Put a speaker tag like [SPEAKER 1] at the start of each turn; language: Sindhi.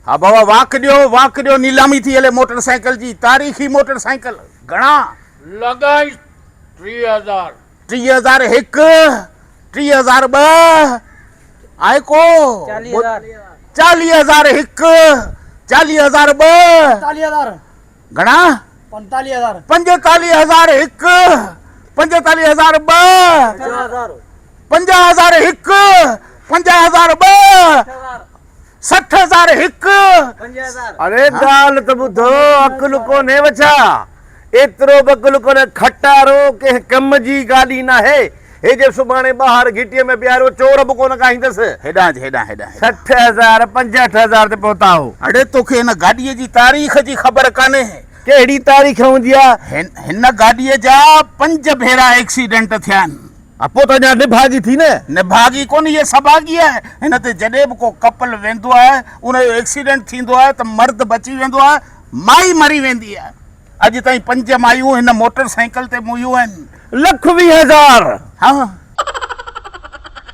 [SPEAKER 1] ها بابا واڪ ڏيو واڪ ڏيو نيلامي ٿي هلي موٽر سائيڪل جي تاريخي موٽر سائيڪل گهڻا؟
[SPEAKER 2] لڳائيس 30,000.
[SPEAKER 1] 30,000 هڪ، 30,000 ٻه، آهي ڪو؟ 40,000 هڪ، 40,000 ٻه.
[SPEAKER 3] 45,000.
[SPEAKER 1] گهڻا؟
[SPEAKER 3] 45,000.
[SPEAKER 1] 45,000 هڪ، 45,000 ٻه. 50,000 هڪ، 50,000 ٻه، 60,000 هڪ.
[SPEAKER 4] اڙي ڳالهه ته ٻڌو، عقل ڪونهي وڇا؟ ايترو به عقل ڪونهي، کٽارو ڪنهن ڪم جي گاڏي ناهي. هي جي سڀاڻي ٻاهر گهٽيء ۾ بيهاريو چور به ڪونه ڪاهيندس.
[SPEAKER 1] هيڏانهن اچ، هيڏانهن، هيڏانهن.
[SPEAKER 4] 60,000، 65,000 تي پهتا آهو.
[SPEAKER 1] اڙي توکي هن گاڏيء جي تاريخ جي خبر ڪانهي.
[SPEAKER 4] ڪهڙي تاريخ هوندي آ؟
[SPEAKER 1] هن گاڏيء جا پنج ڀيرا ايڪسيڊنٽ ٿيا آهن.
[SPEAKER 4] ها پوء ته اڃا نڀاڳي ٿي نه.
[SPEAKER 1] نڀاڳي ڪونه هيء سڀاڳي آهي. هن تي جڏهن به ڪو ڪپل ويندو آهي، ان جو ايڪسيڊنٽ ٿيندو آهي ته مرد بچي ويندو آهي، مائي مري ويندي آهي. اڄ تائين پنج مايون هن موٽر سائيڪل تي مويون آهن.
[SPEAKER 4] 1,20,000.
[SPEAKER 1] ها.